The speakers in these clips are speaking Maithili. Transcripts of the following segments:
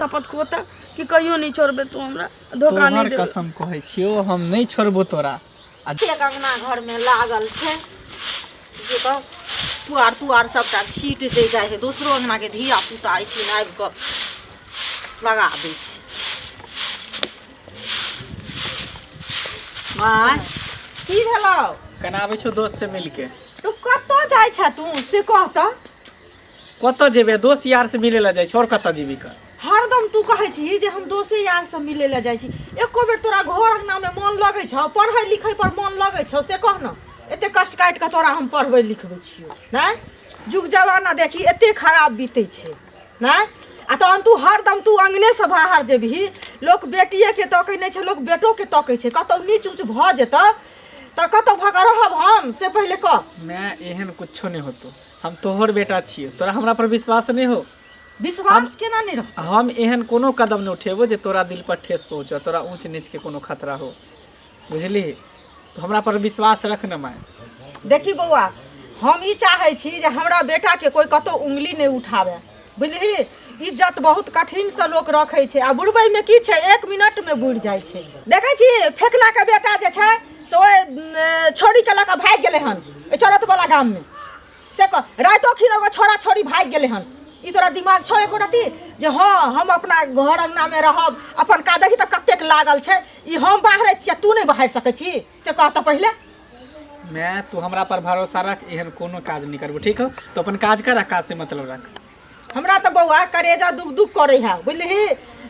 शपथ खोता कि कहियो नहीं छोड़बे तू हमरा धोखा नहीं तोहर देबे। कसम कहै छियौ, हम नहि छोड़बो तोरा। आ एक अंगना घरमे लागल छै जे कह पुआर तुआर सबटा छीट दै जाइ छै, दोसरो अंगनाके धिया पुता एहिठिन आबि कऽ लगा दै छै। माय, की भेलौ? केना आबै छौ दोस्त से मिलके? तू कतऽ जाइ छह तू से कह तऽ। कतऽ जेबै? दोस्त यार से मिले लए जाइ छै, और कतऽ जेबी कर? हरदम तू कहै छी जे हम दोसे यार से मिले लए जाइ छी, एको बेर तोरा घर अंगनामे मन लगै छौ? पढ़ै लिखै पर मन लगै छौ से कह ने। एते कष्ट काटि कऽ तोरा हम पढ़बै लिखबै छियौ नहि? जुग जमाना देखी एते खराब बीतै छै नहि? आ तहन तू हरदम तू अंगनेसँ बाहर जेबही। लोक बेटिएके तकै नहि छै, लोक बेटोके तकै छै। कतहु नीच ऊँच भऽ जेतौ तऽ कतहु भऽ कऽ रहब हम से पहिले कह। मैं एहन कुछो नहि होतो, हम तोहर बेटा छियौ, तोरा हमरा पर विश्वास नहि हो? विश्वास केना नहि रह? हम एहन कोनो कदम नहि उठेबो जे तोरा दिल पर ठेस पहुँचो, तोरा ऊँच नीच के कोनो खतरा हो, बुझली? तो हमरा पर विश्वास रख न माय। देखी बौआ, हम ई चाहै छी जे हमरा बेटाके कोइ कतहु उंगली नहि उठावे, बुझली? इज्जत बहुत कठिनसँ लोक रखै छै, आ बुढ़बैमे की छै, एक मिनटमे बुड़ि जाइ छै। देखै छी फेकनाके बेटा जे छै से ओहि छौड़ीके लऽ कऽ भागि गेलै हन ओहि चौरतवला गाममे। से कह, रातिो खिन एगो छोड़ा छोड़ी भागि गेलै हन। ई तोरा दिमाग छौ एको रत्ती जे हँ हम अपना घर अङ्गनामे रहब? अपन काज देखी तऽ कतेक लागल छै। ई हम बाहरै छियै, तू नहि बाहरि सकै छी से कह तऽ पहिले। मैं तू हमरा पर भरोसा रख, एहन कोनो काज नहीं करबो, ठीक हो? तो अपन काज कर आ काज से मतलब रख। हमरा तऽ बौआ करेजा दुख दुख करै है, बुझलिही?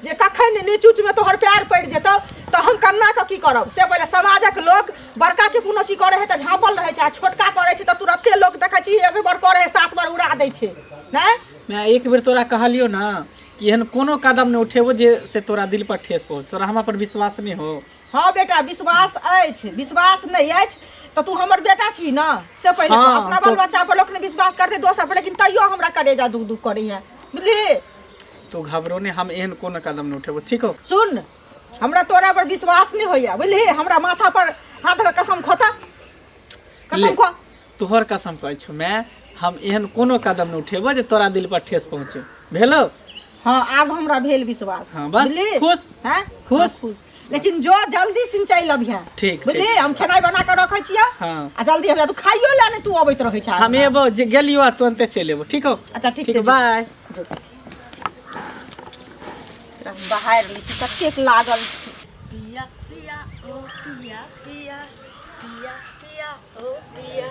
जे कखन नीच ऊँचमे तोहर प्यार पड़ि जेतौ तऽ हम कन्ना कऽ की करब से पहिले। समाजक लोक बड़काके कोनो चीज करै है तऽ झाँपल रहै छै, आ छोटका करै छै तऽ तुरत्ते लोक देखै छी एक बार करै है सात बार उड़ा दै छै नहि? मैं एक बेर तोरा कहलियो ना कि एहन कोनो कदम नहीं उठेबो जे से तोरा दिल पर ठेस पहुँच। तोरा हमरा पर विश्वास नहीं हो? हँ बेटा, विश्वास अछि। विश्वास नहि अछि तऽ तू हमर बेटा छी ने से पहिले कह। अपना बाल बच्चा पर लोक नहि विश्वास करतै दोसर पर, लेकिन तैयो हमरा करेजा दुख दुख करैया, बुझलिही? तू घबरो नहीं, हम एहन कोनो कदम नहीं उठेबो, ठीक हो? सुन, हमरा तोरा पर विश्वास नहि होइया, बुझलिही? हमरा माथा पर हाथ के कसम खोता, कसम ले। खो। तोहर कसम कहै छौ मैं, हम एहन कोनो कदम नहीं उठेबो जे तोरा दिल पर ठेस पहुँचे। भेलो? हाँ, आब हमरा भेल विश्वास। हाँ, बस। बुझलिही? खुश? हैं? खुश? हाँ, खुश। लेकिन जो जल्दी सिंचाई लबिहे। ठीक। बुझलिही? ठीक। हम खेनाइ बना कऽ रखै छियै। आ जल्दी हमरा तू खाइयो ले नहि, तू अबैत रहै छै। हम एबो जे गेलियो आ तुरंते चलि एबो, ठीक हो? अच्छा, ठीक। ठीक छै। बाय। जो। बाहर लै छी, कतेक लागल छै। पिया पिया ओ पिया पिया, पिया पिया ओ पिया,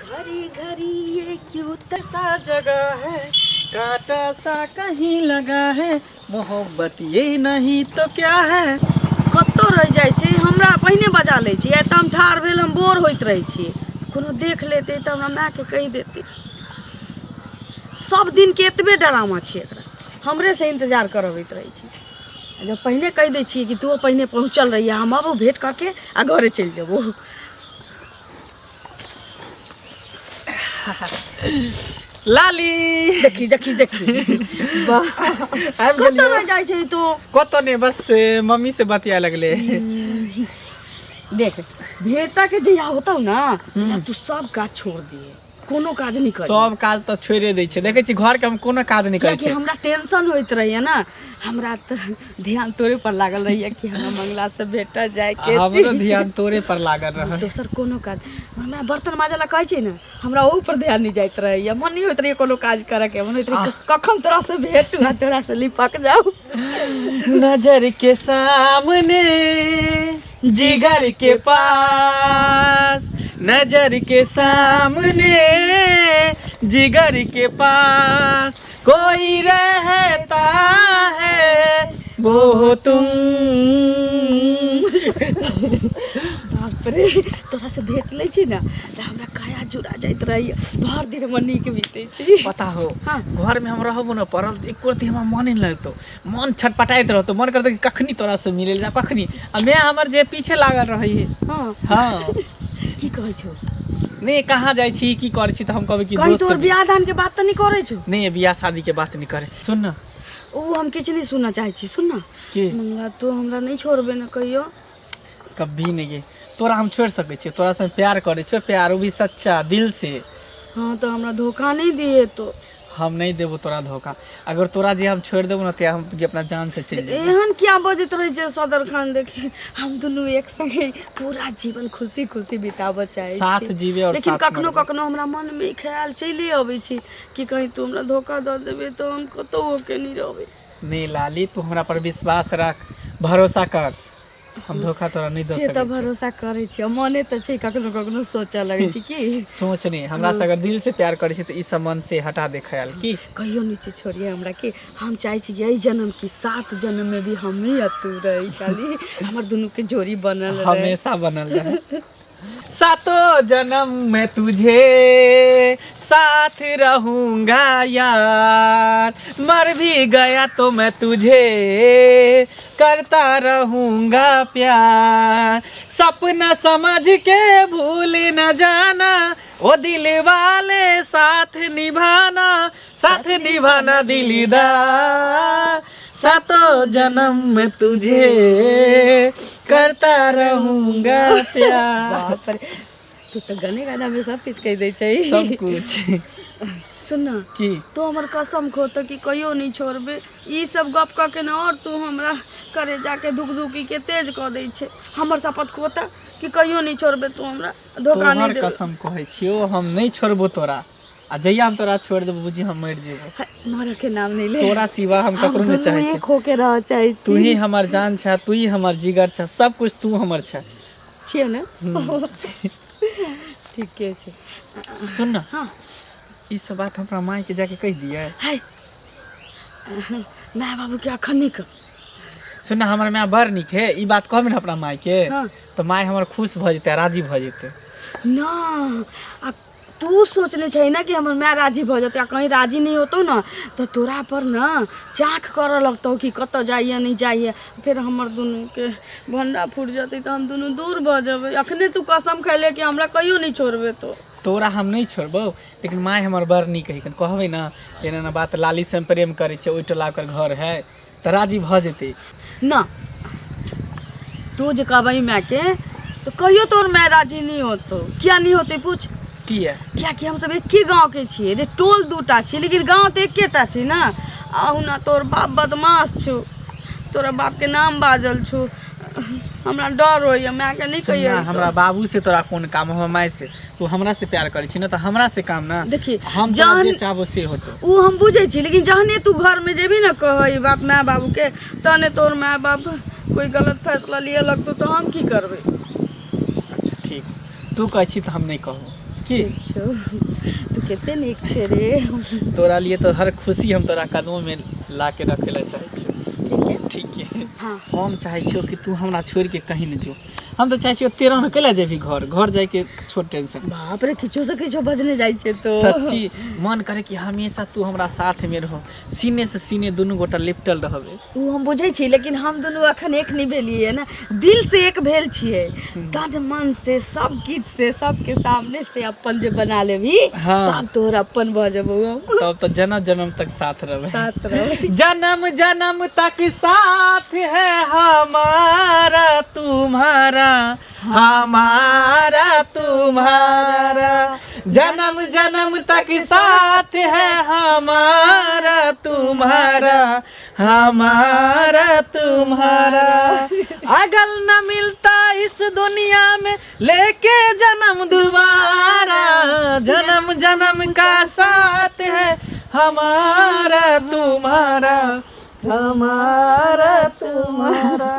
घड़ी घड़ी ये क्यों सा जगह है, कांटा सा कहीं लगा है, मोहब्बत ये नहीं तो क्या है। कतौ रहि जाइ छै, हमरा पहिने बजा लै छै। एतऽ हम ठाढ़ भेल हम बोर होइत रहै छी। कोनो देख लेतै तऽ हमरा मायके कहि देतै। सब दिनके एतबे ड्रामा छै एकरा, हमरे से इंतजार करबैत रहै छै। आ जब पहिने कहि दै छियै कि तू पहिने पहुँचल रहियै, हम अबो भेँट कऽ के आ घरे चलि जेबो। लाली, देखी देखी देखी, वाह! आबि कतऽ गेलियौ। रहि जाइ छै तू? कतऽ नहि, बस मम्मी से बतिया लगले। देख, भेटा के जहिया होतौ ना तहिया तू सब काज छोड़ दिए, कोनो काज नहीं कर। सब काज तऽ छोड़े दै छै। देखै छी, घरके हम कोनो काज नहि करै कियाकि छी। हमरा टेंशन होइत रहैया ना, हमरा तऽ ध्यान तोरे पर लागल रहैया कि हमरा मंगला से भेटा जाय के। हमरो ध्यान तोरे पर लागल रहै। दोसर कोनो काज, हमरा बर्तन माजऽ ला कहै छै ने, हमरा ओहू पर ध्यान नहीं जाइत रहैया। मन नहीं होइत रहैया कोनो काज करऽ के, मन होइत रहैया कखन तोरा से भेंट हुआ, तोरा से लिपक जाऊ। नजर के सामने जिगर के पास, नजर के सामने जिगर के पास कोई रहता है, वो हो तुम। बाप रे, तोरा से भेंट लै छी ने तऽ हमरा काया जुड़ा जाइत रहैया, भरि दिन हमर नीक बीतै छै। पता हो? हाँ। घर में हम रहबो न पड़ल, एको रत्ती हमरा मन नहीं लगतो, मन छटपटाइत रहतो, मन करतो कि कखनी तोरा से मिले ला, कखनी। आ मैं हमर जे पीछे लागल रहै है। की कहै छौ? नहीं, कहाँ जाइ छी, की करै छी, तऽ हम कहबै कि कहीं दोस्त तोहर से। बियाह दान के बात तऽ नहि करै छौ? नहीं, बियाह शादी के बात नहीं करे। सुन न। ओ हम किछु नहि सुनऽ चाहै छी। सुन न। की? मंगला, तू हमरा नहि छोड़बे ने कहियो? कभी नहीं गे, तोरा हम छोड़ सकै छियै? तोरा से प्यार करै छियै, प्यार वो भी सच्चा दिल से। हाँ, तऽ हमरा धोखा नहि दिए तो। हम नहीं देबो तोरा धोखा। अगर तोरा जे हम छोड़ देबो ना ते हम जे अपना जान से चलि जेबो। एहन किया बजैत रहै छै सदर खान? देखी, हम दुनू एक संगे पूरा जीवन खुशी खुशी बिताबऽ चाहै साथ छी, जीवे और लेकिन साथ कखनो मरबे। कखनो हमरा मनमे ई ख्याल चलिए अबै छै कि कहीं तू हमरा धोखा दऽ देबै तऽ हम कतहु होके नहि रहबै। नहीं लाली, तू हमरा पर विश्वास रख, भरोसा कर, हम धोखा तोरा नहीं दऽ से तऽ सकै छी। भरोसा करै छियै, मने तऽ छै कखनो कखनो सोचऽ लगै छै कि सोच नहीं, हमरा से अगर दिल से प्यार करै छी तऽ ई सब मन से हटा दे ख्याल की। कहियो नीचे छोड़िए हमरा के। हम चाहै छी कि एहि जन्म की 7 जन्म में भी हमही आ तू रही, खाली हमर दुनू के जोड़ी बनल रहे। हमेशा बनल रहे। सातों जन्म में तुझे साथ रहूंगा यार, मर भी गया तो मैं तुझे करता रहूंगा प्यार। सपना समझ के भूल न जाना, ओ दिल वाले साथ निभाना, साथ निभाना दिलदार। सातों जन्म में तुझे करता रहूंगा प्यार। बाप रे, तू तऽ गाने गाना में सब किछु कहि दै छै। सब कुछ। सुन न। की? तू हमर कसम खो तऽ कि कहियो नहीं छोड़बे। ई सब गप कऽ के ने और तू हमरा करे जाके धुक धुकी के तेज कऽ दै छै। हमर शपथ खो तऽ कि कहियो नहीं छोड़बे तू हमरा, धोखा नहीं तोहर देबे। कसम कहै छियौ, हम नहीं छोड़बो तोरा, आ जहिया हम तोरा छोड़ देबो बुझी हम मरि जेबो। है, मरऽ के नाम नहीं ले। तोरा सिवा हम हम ककरो नहीं दुनू चाहै छी। एक होके रहऽ चाहै तू ही छी। हमर जान छै, तू ही हमर जिगर छै, सब कुछ तू हमर छै। छियै ने? ठीके छै। सुन न। हाँ। ई सब बात हमरा माय के जाके कहि दियै? है, माय बाबू के अखन नहीं कह। सुन न, हमर माय बड़ नीक है। ई बात कहबै ने अपना माय के हाँ। तऽ माय हमर खुश भऽ जेतै, राजी भऽ जेतै। ना, आ तू सोचने छै ना कि हमर माय राजी भऽ जेतै, आ कहीं राजी नहीं होतौ ना तऽ तोरा पर ना चाख करऽ लगतौ कि कतऽ जाइए नहीं जाइए, फेर हमर दुनूके भंडा फूटि जेतै तऽ हम दुनू दूर भऽ जेबै। अखने तू कसम खैले कि हमरा कहियो नहीं छोड़बे तो। तोरा हम नहीं छोड़बौ, लेकिन माय हमर बड़ नीक है। कहबै ना एना एना बात, लाली से हम प्रेम करै छियै, ओहि टोला ओकर घर है, तऽ राजी भऽ जेतै। ना, तू जे कहबही मायके तऽ कहियो तोर माय राजी नहीं होतौ। किया नहीं होतै पूछ। किया? कियाकि हमसब एके गाँवके छियै रे। टोल दूटा छियै लेकिन गाँव तऽ एकेटा छै ने। अहुना तोर बाप बदमाश छौ, तोरा बापके नाम बाजल छौ, हमरा डर होइए। मायके नहीं सुन कहियै। ना, हमरा बाबू से तोरा कोन काम, हमर माय से। तू हमरा से प्यार करै छी ने तऽ हमरा से काम ना। देखी, हम तोरा जे जहन चाहबो से होतो। ओ हम बुझै छी, लेकिन जहने तू घरमे जेबही ने कहै ई बात माय बाबूके, तहने तोर माय बाप कोई गलत फैसला लिए लगतौ तऽ हम की करबै? अच्छा ठीक, तू कहै छी तऽ हम नहीं कहबो की। ठीक छौ, तू कते नीक छै रे। तोरा लिए तऽ हर खुशी हम तोरा कदमों में ला के रखे ला चाहै छियौ। ठीक है। ठीक है। हाँ। हम चाहै छियौ कि तू हमरा छोड़ि के कहीं नहि जो। हम तऽ चाहै छियौ तेरह में कैला जेबही घर, घर जाइके छोड़ टेंशन। बाप रे, किछो से किछो बजने जाइ छै तो। सच्ची मन करे कि हमेशा तू हमरा साथ में रहो, सीने से सीने दुनू गोटा लिपटल रहबे। ओ हम बुझै छी, लेकिन हम दुनू अखन एक नहि भेलियै ने। दिल से एक भेल छियै, तन मन से सब किछु से सबके सामने से अपन जे बना लेबही हाँ। तब तोहर अपन भऽ जेबौ हम। तब तऽ जन्म जन्म तक साथ रहबे। साथ रहबै। जन्म जन्म तक साथ है हमारा तुम्हारा, हमारा तुम्हारा। जन्म जन्म तक साथ है हमारा तुम्हारा, हमारा तुम्हारा। अगल न मिलता इस दुनिया में लेके जन्म दोबारा, जन्म जन्म का साथ है हमारा तुम्हारा, हमारा तुम्हारा।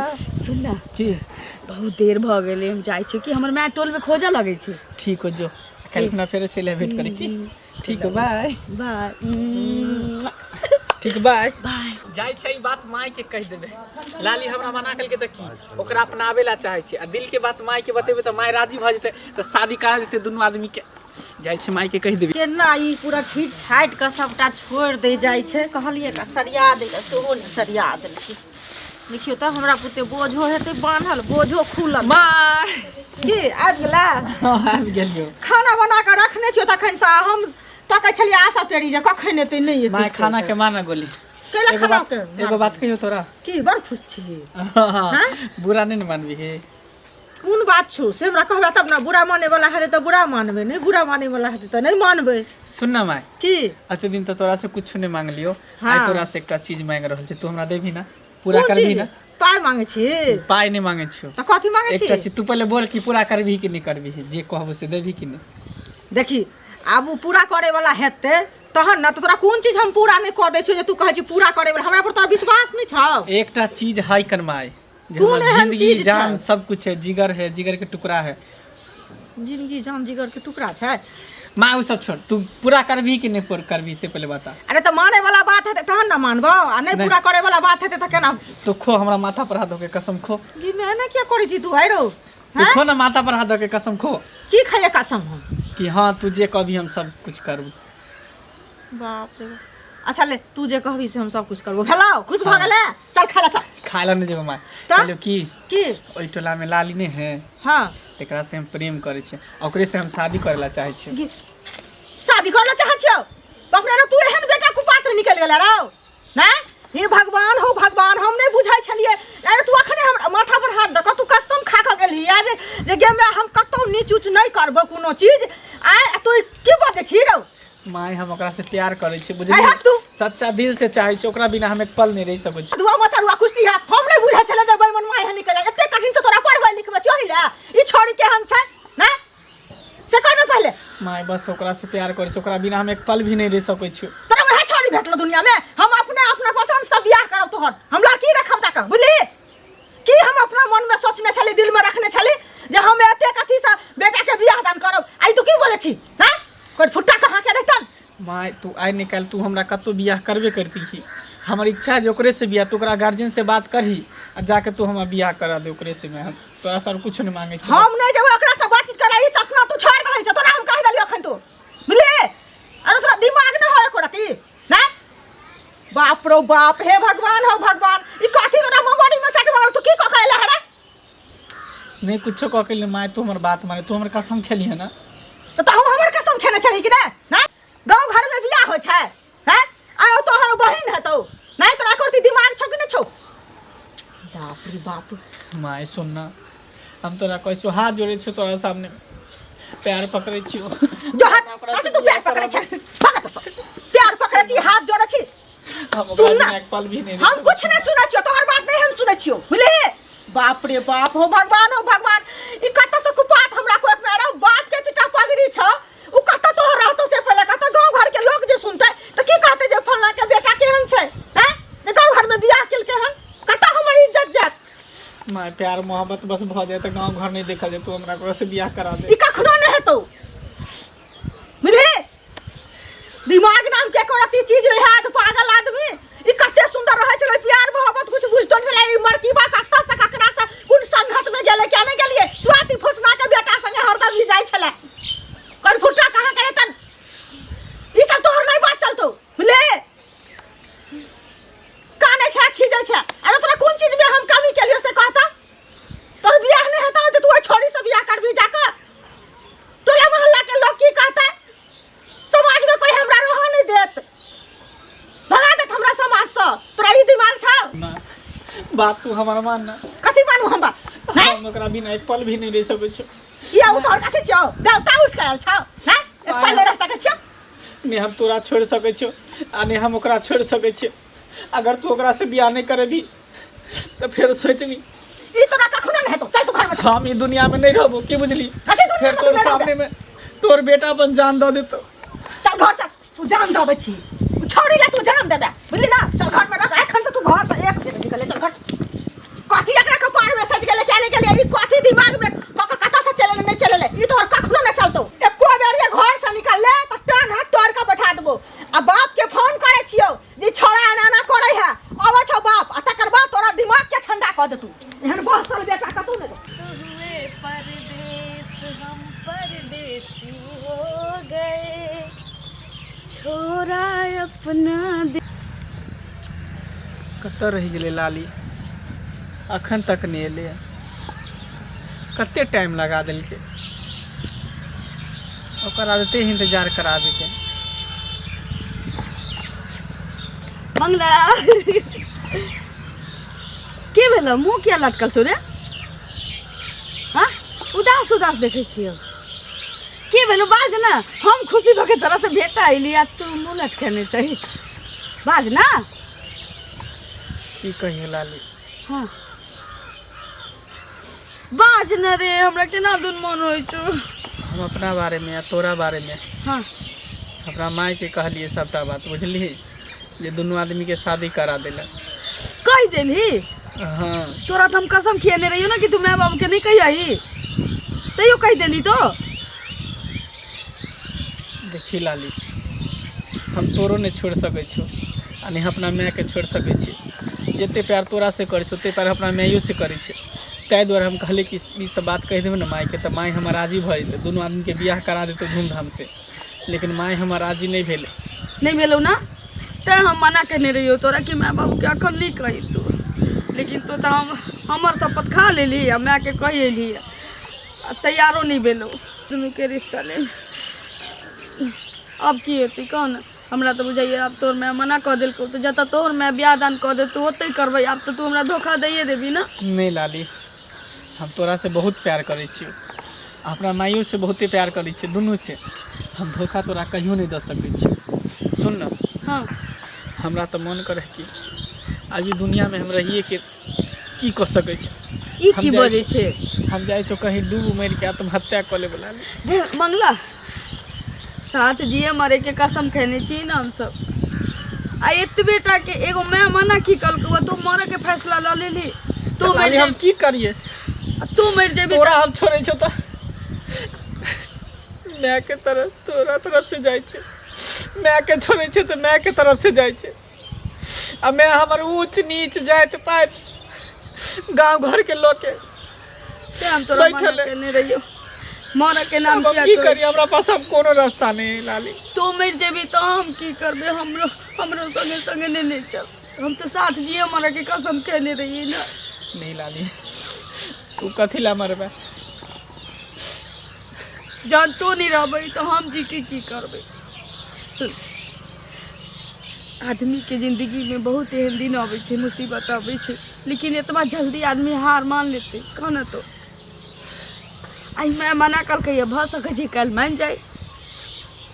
सुन ना। की? बहुत देर भऽ गेलै, हम जाइ छी कि हमर माय टोलमे खोजऽ लगै छै। ठीक हो, जो काल्हि खुना फेर चलि भेंट करे की। ठीक हो, बाय। बाय। ठीक, बाय। बाय। जाइ छै, ई बात माय के कहि देबै। लाली हमरा मना केलकै तऽ की, ओकरा अपनाबै ला चाहै छै, आ दिल के बात माय के बतेबै तऽ माय राजी भऽ जेतै, तऽ शादी करा देतै दुनू आदमी के। जाइ छै, माय के कहि देबै। केना ई पूरा छीट छाटि कऽ सबटा छोड़ि दै जाइ छै। कहलियै एकरा सरिया दै लए, सेहो नहि सरिया देलकै। देखियौ तऽ हमरा पुते बोझो हेतै बान्हल, बोझो खुलल। माय। की आबि गेला? हँ, आबि गेलियौ। खाना बना कऽ रखने छियौ तखनसँ, आ हम तकै छलियै आशा पेरी जे कखन एतै नहि एतै माय से। खाना के माना गोली। कैला एगो खाना बात के एगो बात कहियौ तोरा? की? बड़ खुश छी। बुरा नहि ने मानबी हे? कोन बात छौ से हमरा कहबे तब ने। बुरा माने वाला हेतै तऽ बुरा मानबै, नहि बुरा माने वाला हेतै तऽ नहि मानबै। सुन ना माय। की? एते दिन तऽ तोरा से कुछ नहि मांगलियो, हाँ। आइ तोरा से एकटा चीज मांगि रहल छी, तू हमरा देबही ना? पूरा कोन करबही चीज? ना? पाइ मांगै छी? पाइ नहि मांगै छियौ। तऽ कथी मांगै छी? एकटा चीज तू पहिले बोल कि पूरा करबही कि नहि करबही, जे कहबो से देबही कि नहि? देखी, आब ओ पूरा करे वाला हेतै तहन ने। तऽ तोरा कोन चीज हम पूरा नहि कऽ दै छियौ जे तू कहै छी पूरा करे वाला? हमरा पर तोरा विश्वास नहि छौ? एकटा चीज है कनमाय जे कोन हमर एहन जिंदगी चीज जान छै? सब कुछ है, जिगर है, जिगर के टुकड़ा है। जिंदगी जान जिगर के टुकड़ा छै? माँ उ सब छोड़, तू पूरा करबही कि नहीं पूरा करबही से पहले बता। अरे तऽ माने वाला बात हेतै तहन ने मानबौ, आ नहि नहि। पूरा करे वाला बात हेतै तऽ केना? तो खो हमरा माथा पर हाथ धोके कसम खो। गी मैं ना किया करै छी तू है रो? तू खो ना, माथा पर हाथ धोके कसम खो। की खाइए कसम हम? कि हाँ तू जे कहबी हम सब कुछ करबू। बाप रे बाप। अच्छा ले, तू जे कहबी से हम सब कुछ करबो। भेलौ? खुश भऽ गेलै? चल खाय ला चल। खाय ला नहीं जेबो माय। तऽ? कहलियो की की? ओहि टोला में लाली नहीं है? हाँ। तेकरा से हम प्रेम करै छियै, ओकरे से हम शादी करे ला चाहै छियै। गे, शादी करे ला चाहै छियौ? बाप रे, तू एहन बेटा कुपात्र निकलि गेलै रौ ने। हे भगवान हो भगवान, हम नहि बुझै छलियै। अरे तू अखने हमरा माथा पर हाथ दऽ कऽ तू कसम खा कऽ गेलही आ जे जे गे माय हम कतौ नीच उच नहि करबो कोनो चीज। आय तू की बजै छी रौ? माय हम ओकरा से प्यार करै छी आय बुझलियै? हट तू। सच्चा दिल से चाहै छी, ओकरा बिना हम एक पल नहीं रहि सकै छी। धुआ मचरुआ कुश्ती है। हम नहि बुझै छलै जे बैमन माय है निकल एते कठिन से तोरा पढ़बै लिखबै छियौ ले। ई छोड़ी केहन छै ने से कह ने पहिले। माय बस ओकरा से प्यार करै छी, ओकरा बिना हम एक पल भी नहीं रहि सकै छी। तोरा वएह छोड़ी भेटलो दुनिया में? हम अपने अपना पसंद से बियाह करब तोहर, हम लड़की रखब जाकऽ, बुझली? की हम अपना मन में सोचने छली, दिल में रखने छली जे हम एतेक अथी से बेटा के बियाह दान करब, आई तू की बोले छी? हैं कोई फुट्टा कहाँ के रहतन? माय तू आइ निकाल, तू हमरा कतौ बियाह करबे करती ही, हमर इच्छा है जे ओकरे से बियाह। तू ओकरा गार्जियन से बात करही आ जाके तू हमरा बियाह करा दे ओकरे से। मैं हम तोरा से और कुछ नहीं मांगे छी। हम नहीं जेबै ओकरा से बातचीत करे, ई सपना तू छोड़ दही से, तोरा हम कहि देलियौ अखन तू, बुझली? अरे तोरा दिमाग न हो एको रति ना? बाप रो बाप, हे भगवान हो भगवान, ई कथी तोरा मोबाइल में सट भगल? तू की कऽ के एला रे? नहीं कुछो कह के माय, तू हमर बात माने, तू हमर कसम खेली है ना। तो तहु हमर कसम खेने छही कि नहीं? नहीं गांव घर में बियाह होइ छै हैं? आयो तोहर बहिन हेतौ, नहीं तोरा करती दिमाग छौ कि नहीं छौ? बाप रे बाप। माय सुन ना, हम तोरा कहै छियौ, हाथ जोड़ै छियौ तोरा सामने, पैर पकड़ै छियौ। जो हाथ ओकरा से कथी तू बियाह पैर पकड़ै करा छै? भगत सब पैर पकड़ै छी, हाथ जोड़ै छी। हम ओकरा सुन ना। बिना एक पल भी नहीं रहि हम कुछ नहीं सुनै छियौ, तोहर बात नहीं हम सुनै छियौ, बुझलिही? बाप रे बाप, हो भगवान हो भगवान, ई कतऽ से कुपात हमरा कोख में रौ? बाप के तीटा पगड़ी छ, उ कतऽ तोहर रहतो से पहिले कतऽ गांव घर के लोग जे सुनतै तऽ की कहतै जे फल्लां के बेटा केहन छै हैं, जे गांव घर में बियाह केलकै हन? कतऽ हमर इज्जत जायत? माय प्यार मोहब्बत बस भऽ जाए तऽ गाँव घर नहीं देखल जाए, तू हमरा ओकरा से बियाह करा दे। ई कखनो नहि हेतौ, बुझली? दिमाग नाम के एको रत्ती चीज नहीं है पागल आदमी। ई कते सुंदर रहै छलै, प्यार मोहब्बत कुछ बुझतो नहीं छलै। ई मरकीबा कत्ता से ककरा से कोन संगत में गेलै क्या नहीं गेलियै? स्वाति फोचना के बेटा संगे हरदम ई जाइ छलै, कर फुट्टा कहाँ करे तन। ई सब तोहर नहीं बात चलतो, बुझले? काने छै खीजै छै। अरे तोरा कोन चीज में हम कमी केलियो से कहता? तोहर बियाह नहीं हेतौ जे तू ओहि छोड़ी से बियाह करबी जाकर? टोला मोहल्ला के लोग की कहते? समाज में कोई हमरा रह नहीं देत, भगा देत हमरा समाज से। तोरा ई दिमाग छौ? ना बात तू हमर मान ना। कथी मानू हम बात? नहीं हम ओकरा बिना एक पल भी नहीं रह सकै छियौ। किया, ओ तोहर कथी छौ? देवता उठ के आयल छौ? नहीं एक पल नहीं रह सकै छियौ? ने हम तोरा छोड़ सकै छियौ आ ने हम ओकरा छोड़ सकै छियौ। अगर तू ओकरा से बियाह नहीं करेबी तऽ फेर सोचबी। ई तोरा कखनो नहीं हेतौ, चल तू घर में चल। हम ई दुनिया में नहीं रहबो, की बुझली? कथी दुनिया फेर में तोर तू नहीं सामने में तोर बेटा अपन जान दऽ देतौ। चल घर चल, तू जान दऽ दै छी उ छोड़ी ले, तू जान देबे, बुझली ना? चल घर में रख, एखन से तू घर से एक बेर निकले। चल घर। कथी एकरा कपार में सज गेलै, क्या नहीं गेलै? ई कथी दिमाग में क क कतऽ से चलेले नहीं चलेले? ई तोहर कखनो नहीं चलतौ। एको बेर जे घर से निकलले तऽ टांग हाथ तोड़ के बैठा देबो। आ बाप के फोन करै छियौ जे छोड़ा एना एना करै है, अबै छौ बाप आ तकर बाद तोरा दिमाग के ठंडा कऽ देतौ। एहन बहसल बेटा कतौ नहि। हुए परदेस हम परदेसी हो गए, छोरा अपना दे। कतऽ रहि गेलै लाली? अखन तक नहि एलै, कते टाइम लगा देलकै। ओकर आदते इंतजार कराबैके। मंगला, के भेल? मुँह किया लटकल छौ रे? हाँ? उदास उदास देखै छियौ। की भेलौ बाज ना, हम खुशी भऽ के तोरा से भेट अयली आ तू मुँह लटकेने छही, बाज ना। की कहियो लाली? हाँ बाज न रे, हमरा केना दुन मन होइ छौ। हम अपना बारे में आ तोरा बारे में हाँ अपना माय के कहलिए सबटा बात, बुझलिही, जे दुनू आदमी के शादी करा देलक। कहि देलही? हाँ। तोरा तऽ हम कसम खियेने रहियो ना कि तू my बाबू के नहीं कहियही, तैयो कहि देली तो। देखी लाली, हम तोरो नहीं छोड़ सकै छौ आ नहि अपना मायके छोड़ सकै छी। जते प्यार तोरा से करै छौ ओते प्यार अपना माइयो से करै छै। ताहि दुआरे हम कहलियै कि ई सब बात कहि देबै ने मायके तऽ माय हमर राजी भऽ जेतै, दुनू आदमीके बियाह करा देतै धूमधाम से। लेकिन माय हमर राजी नहि भेलै। नहि भेलौ ना, तैं हम मना केने रहियौ तोरा कि माय बाबूके अखन नहि कही तू, लेकिन तू तऽ हम हमर शपथ खा लेलही आ मायके कहि एलही आ तैयारो नहि भेलौ दुनूके रिश्ता लेल। आब की हेतै कह ने? हमरा तऽ बुझाइए आब तोहर माय मना कऽ देलकौ तऽ जतऽ तोहर माय बियाह दान कऽ देतौ ओतहि करबै। आब तऽ तू हमरा धोखा दैए देबही ने। नहि लाली, हम तोरासँ बहुत प्यार करै छियौ, अपना माइयोसँ बहुते प्यार करै छियै, दुनूसँ। हम धोखा तोरा कहियो नहि दऽ सकै छियौ। सुन ने। हाँ। हमरा तऽ मन करै कि आज ई दुनियामे हम रहिए के की कऽ सकै छी। ई हम की जाइ बजै छै? हम जाइ छौ कहीं डूब मरि के आत्महत्या कऽ लेबै लाली। रे मंगला, साथ जिए मरे के कसम खेने छी ने हमसब, आ एतबे टा के एगो माय मना की कहलकौ, तू मरे के फैसला लऽ लेली। तू मरि लाली, हम की करिए? तू मरि जेबी। तोरा हम छोड़ै छौ तऽ माय के तरफ तोरा तरफ से जाइ छै, माय के छोड़ै छै तऽ माय के तरफ से जाइ छै। आ माय हमर ऊँच नीच जाति पाति गाँव घर के लोग के ते हम तोरा मना बैठल है। केने रहियो मरे के नाम अब हम किया की कहै करी? हमरा पास अब कोनो रास्ता नहीं है लाली। तू मरि जेबी तऽ हम की करबै? हमरो हमरो संगे संगे नहि ने चल, हम तऽ साथ जिए मरे के कसम खेने रहियै ने। नहीं लाली, तू कथी ला मरबे? जहन तू नहीं रहबै तऽ हम जी के की करबै? सुन, आदमी के जिंदगी में बहुत एहन दिन अबै छै, मुसीबत अबै छै, लेकिन एतबा जल्दी आदमी हार मान लेतै कह ने? तो आइ माय मना कलकै, भऽ सकै छै काल्हि मानि जाय।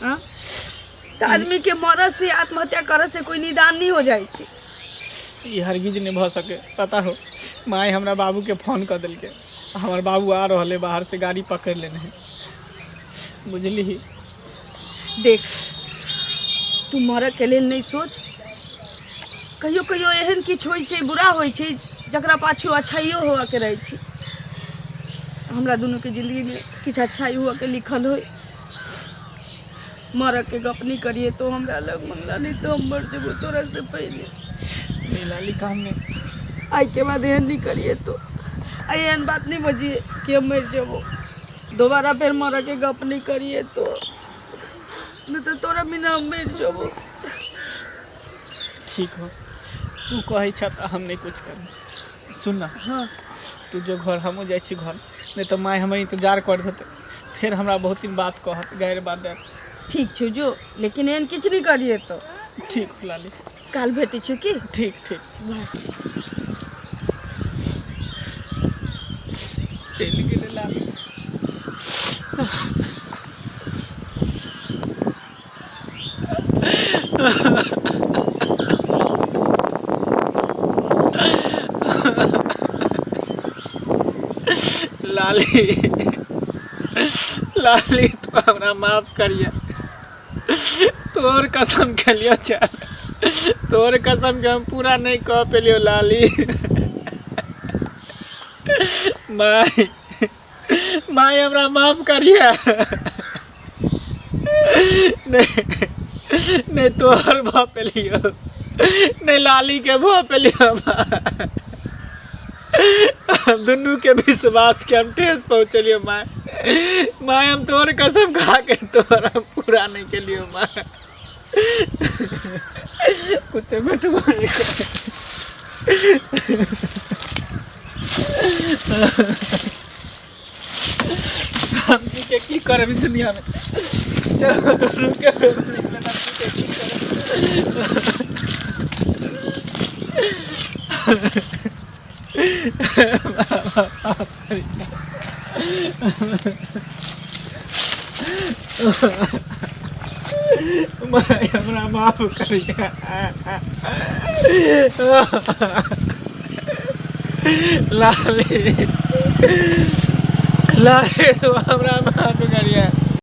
हँ तऽ आदमी के मरऽ से आत्महत्या करऽ से कोई निदान नहीं हो जाइ छै। ई हरगिज नहीं भऽ सके। पता हो, माय हमरा बाबू के फोन कऽ देलकै, हमर बाबू आ रहल है बाहर से, गाड़ी पकड़ लेने है, बुझली? देख, तू मरऽ के लेल नहि सोच। कहियो कहियो एहन किछु होइ छै, बुरा होइ छै, जकरा पाछू अच्छाइयो होअके रहै छै। हमरा दुनूके जिन्दगीमे किछु अच्छाइ हुअके लिखल होइ। मरऽके गप नहि करिहे तो हमरा लग मंगला, नहि तऽ हम मरि जेबो तोरा से पहिले। नहीं लाली, काम नहीं। आइके बाद एहन नहि करिहे तो, आ एहन बात नहि बजिहे कि हम मरि जेबो। दोबारा फेर मरऽके गप नहि करिहे तो, नहि तऽ तोरा बिना हम मरि जेबो। ठीक हो, तू कहै छ तऽ हम नहीं कुछ करब। सुन ना। हाँ। तू जो घर, हमहूँ जाइ छी घर, नहीं तऽ माय हमर इंतजार कर देतै, फेर हमरा बहुत दिन बात कहत, गैर बात देत। ठीक छौ, जो, लेकिन एहन किछु नहि करिहे तो। ठीक हो लाली। काल्हि भेटै छियौ की? ठीक ठीक। चलि गेलै लाली। लाली, लाली, तू हमरा माफ करिए, तोर कसम खेलियो, चल तोर कसम के हम पूरा नहीं कह पेलियो लाली। माय, माय, हमरा माफ करिए। नहीं नहीं तोहर भऽ पेलियो, नहीं लाली के भऽ पेलियो। दुनू के विश्वास के हम ठेस पहुँचलियो। माय, माय, हम तोहर कसम खा के तोहर हम पूरा नहीं केलियो। माय, कुछ भेटबो नहीं करे। हम जी के की करब ई दुनिया में? चलो, दुनू के हम जी के की करब? माय हमरा माफ करिहे। लाली, लाली, तू हमरा माफ करिहे।